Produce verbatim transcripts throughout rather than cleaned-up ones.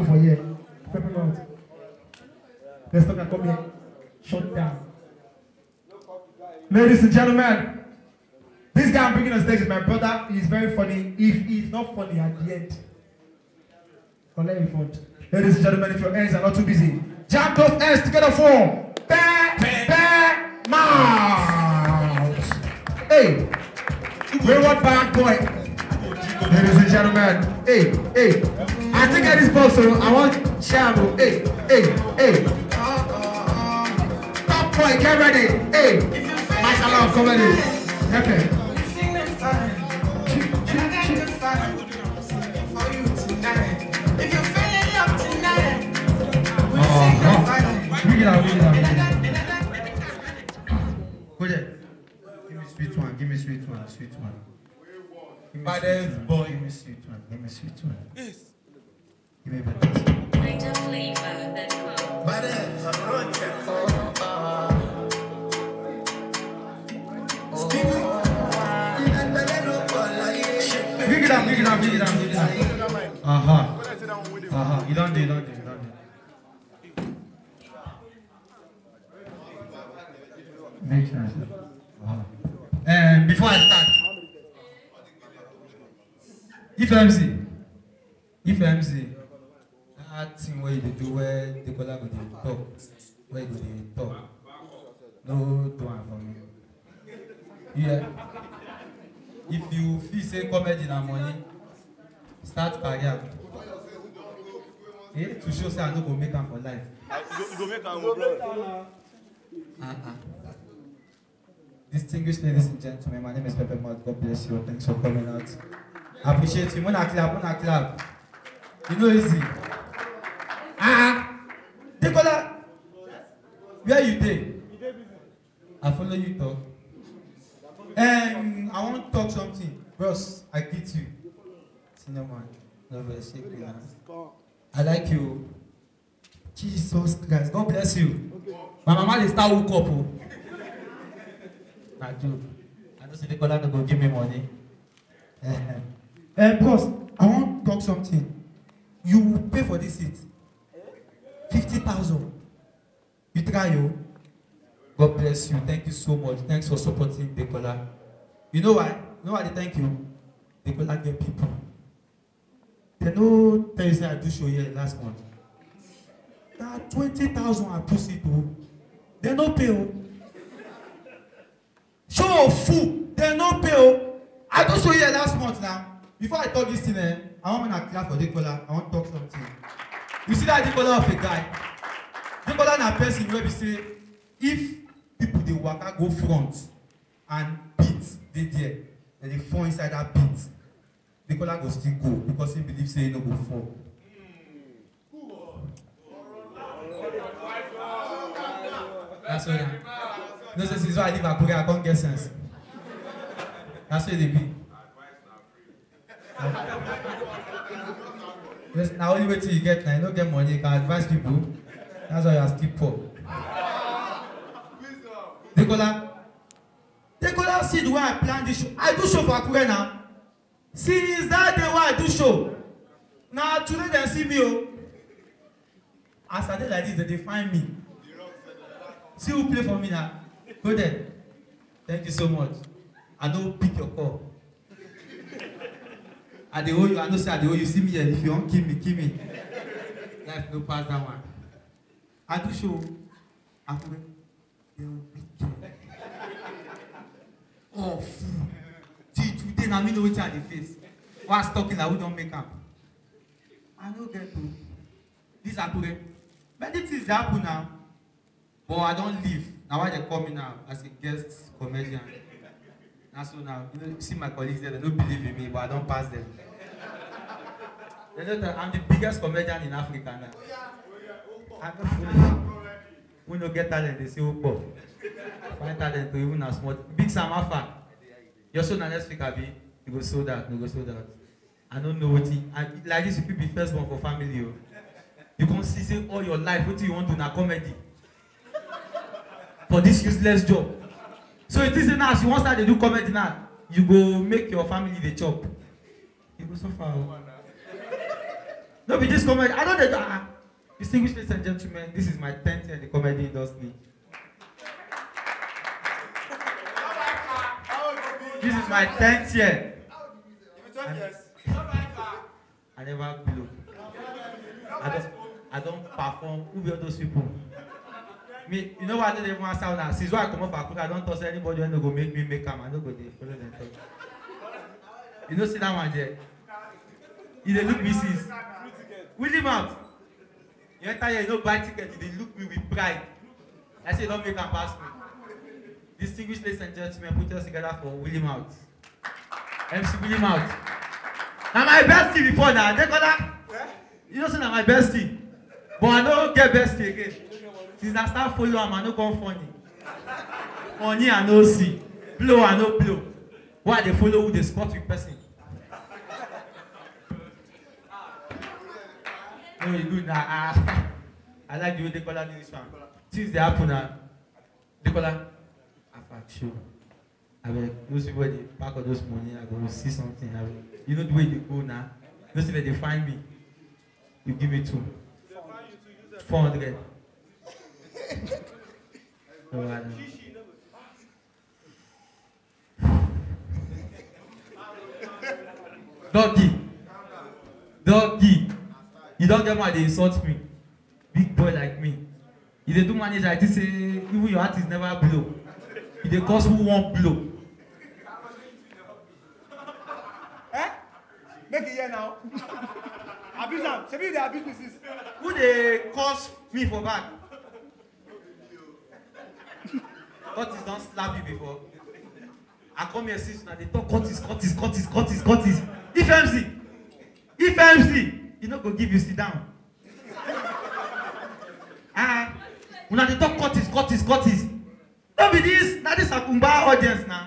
for here. Pepper mouth. Let's talk and come here. Shut down. Ladies and gentlemen, this guy I'm bringing on stage is my brother. He's very funny. If he's not funny at the end, collect refund. Ladies and gentlemen, if your hands are not too busy, jam those hands together for Bear, Bear Mouth. Hey, Wayward Bad Boy. Ladies and gentlemen, hey, hey. I still get this box, so I want share, bro. Hey, hey, hey. Top boy, get ready. Hey, Mashallah, come ready. Okay. Bring it out, bring it out, bring it out. Go there. Give me sweet one, give me sweet one, sweet one. Give me Baddest sweet one, boy. Give me sweet one, give me sweet one. Yes. Give me better. Greater flavor than Coke. Baddest. Big it up, big it up, big it up, big it up. Aha. Aha. You don't do, you don't do, you don't do. Make sense. Aha. Um, before I start, if M C, if M C, that thing where you dey do, where the color go dey talk, where you go dey talk, no do am for me. Yeah. If you feel say comedy na money, start career. Eh, to show say I no go make am for life. You go, you go make am, bro. Uh-uh. Distinguished ladies and gentlemen, my name is Pepe Mott. God bless you. Thanks for coming out. I appreciate you. Mona clap, mona clap. You know easy. Ah, Dekola, where you dey? I follow you talk. Um, I wan talk something. Bros, I greet you. Senior man, no vex, shake me now. I like you. Jesus Christ, God bless you. My mama dey start hook up o. Na joke. I know say Dekola no go give me money. Eh, eh, bros, I wan talk something. You pay for this seat. Fifty thousand. You try o. God bless you. Thank you so much. Thanks for supporting Dekola. You know why? You know why I dey thank you? Dekola get people. Dem no tell you say I do show here last month. Na twenty thousand I put seat o. Dem no pay o. Show full, dem no pay o. I do show here last month now. Before I talk this thing, eh, I wan make una clap for Dekola. I wan talk something. You see that Dekola of a guy? Dekola na person wey be say if people dey waka go front and beat dey there, dem dey fall inside that beat. Dekola go still go because he believe say he no go fall. That's why. No say since I leave Akure, I come get sense. That's what they be. Yes, na only wetin you get na, you no get money, you can advise people. That's why you are still poor. Dekola, Dekola see the way I plan this show. I do show for Akure now. Since that day wey I do show, na today dem see me o. As I dey like this, dem dey find me. See who play for me now. Go there. Thank you so much. I no pick your call. I dey owe you. I know say I dey owe you. See me here. If you wan kill me, kill me. Life no pass that one. I do show. Akure. Dem wicked. Oh, fool. Till today, na me know wetin I dey face. Why I talking like we don make am? I no get o. This Akure. Many things dey happen now. But I don leave. Na why dem call me now as a guest comedian. Na so now, you know, see my colleagues there, dem no believe in me, but I don pass them. Dem no tell, I'm the biggest comedian in Africa now. I no fool. We no get talent, dem say, "Okpo." Find talent to even a small. Big Sam, how far? Your show na next week, abi? You go sold out, you go sold out. I no know wetin. I, like this, you fit be first born for family o. You come see say all your life, wetin you wan do na comedy. For this useless job. So you think say now, as you wan start dey do comedy now, you go make your family dey chop. You go suffer o. No be this comedy. I don't dey. Ah, distinguished ladies and gentlemen, this is my tenth year in the comedy industry. This is my tenth year. And I never blow. I don't, I don't perform. Who be all those people? Me, you know what? I don't even answer now. Since why I come up for Abuja, I don't talk say anybody wey no go make me make am. I no go dey follow them talk. You know, see that one there. You dey look me since. Willie Mouth. You enter here, you no buy ticket, you dey look me with pride. I say you don make am pass me. Distinguished ladies and gentlemen, put yours together for Willie Mouth. M C Willie Mouth. Na my bestie before na, Adekola. You know say na my bestie. But I no get bestie again. Since I start follow am, I no come funny. Funny I no see. Blow I no blow. Why I dey follow who dey squat with person? No, e good na. Ah, I like the way Adekola do this one. Things dey happen na. Adekola, I fact show. Abeg, those people wey dey pack all those money, I go see something. Abeg, you know the way you dey go na. You know say dem dey find me. You give me two. Four hundred. No wahala. Doggy. Doggy. You don get mouth dey insult me. Big boy like me. You dey do manager, I think say even your artist never blow. You dey cause who wan blow. Eh? Make e hear now. Abuse am. Shebi you dey abuse me since. Who dey curse me for back? Curtis don slap you before? I come here since una dey talk Curtis, Curtis, Curtis, Curtis, Curtis. If M C, if M C, e no go give you sit down. Ah, una dey talk Curtis, Curtis, Curtis. No be this, na this Akumba audience na.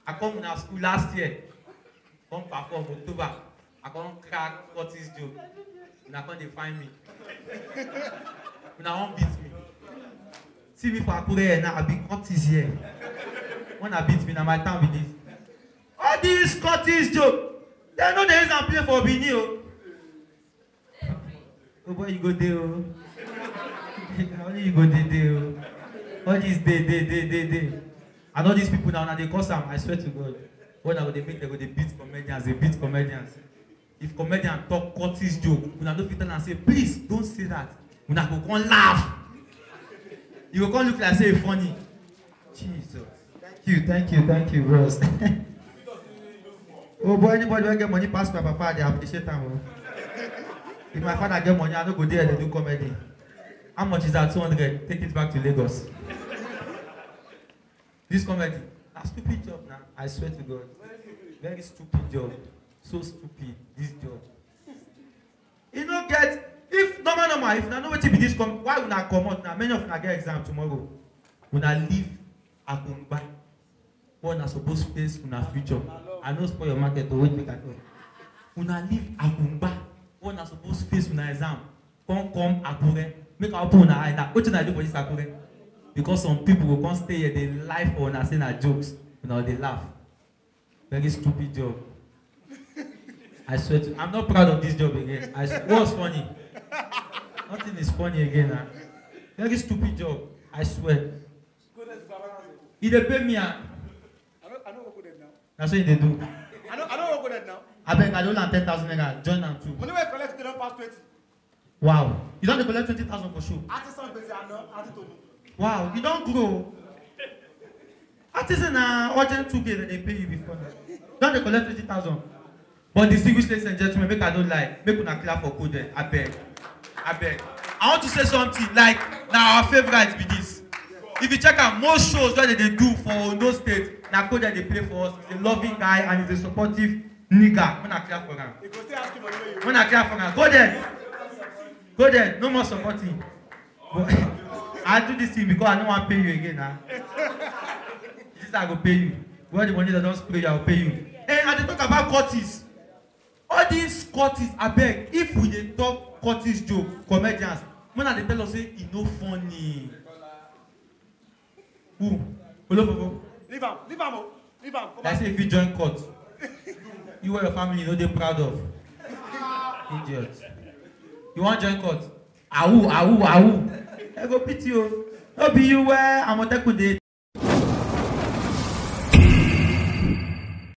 I come una school last year, come perform October. I come crack Curtis joke. Una come dey find me. Una wan beat me. See me for Akure here now, I be Curtis here. When I beat me, na my town be this. All these Curtis joke, dem no dey use am play for Benin o. Oh boy, you go dey o. Only you go dey dey o. All these dey dey dey dey dey. And all these people now, na dey cause am. I swear to God, when I go dey make dem go dey beat comedians, dey beat comedians. If comedian talk Curtis joke, una no fit tell am say please don't say that. Una go come laugh. You go come look like say e funny. Jesus. Thank you, thank you, thank you, bros. Oh boy, anybody wey get money pass my papa, I dey appreciate am o. If my father get money, I no go there dey do comedy. How much is that? Two hundred. Take it back to Lagos. This comedy, na stupid job na. I swear to God. Very stupid job. So stupid, this job. E no get, if normal normal, if una know wetin be this com-, why una comot na? Many of una get exam tomorrow. Una leave Akungba. Wey una suppose face una future. I no spoil your market o, wait make I talk. Una leave Akungba. Wey una suppose face una exam. Come come Akure. Make I open una eye now. Wetin una do for this Akure? Because some people go come stay here dey lie for una say na jokes. Una go dey laugh. Very stupid job. I swear to, I'm not proud of this job again. I swear, what's funny? Nothing is funny again now. Very stupid job. I swear. E dey pay me ah. I no, I no work with them now. Na so e dey do. I no, I no work with them now. Abeg, I don learn ten thousand naira. Join am too. Money wey I collect today don pass twenty. Wow. You don dey collect twenty thousand for show? Artisan gbese ana, adi to me. Wow, you don grow. Artisan na urgent two K dem dey pay you before now. Don dey collect twenty thousand. But distinguished ladies and gentlemen, make I no lie, make una clap for Coded, abeg, abeg. I want to say something, like, na our favourite be this. If you check am, most shows wey dem dey do for Ondo State, na Coded dey play for us. He's a loving guy and he's a supportive nigga. Una clap for am. He go still ask you money wey you. Una clap for am. Coded. Coded. No more supporting. But I do this thing because I no wan pay you again na. This I go pay you. When the money don spray you, I go pay you. Eh, I dey talk about Curtis. All these Curtis, abeg, if we dey talk Curtis joke, comedians, una dey tell us say e no funny. Who? Olofofo. Leave am, leave am o, leave am. Like say if you join cult, you wey your family no dey proud of. Idiot. You wan join cult? Awu, awu, awu. I go pity you. No be you where Amotekun dey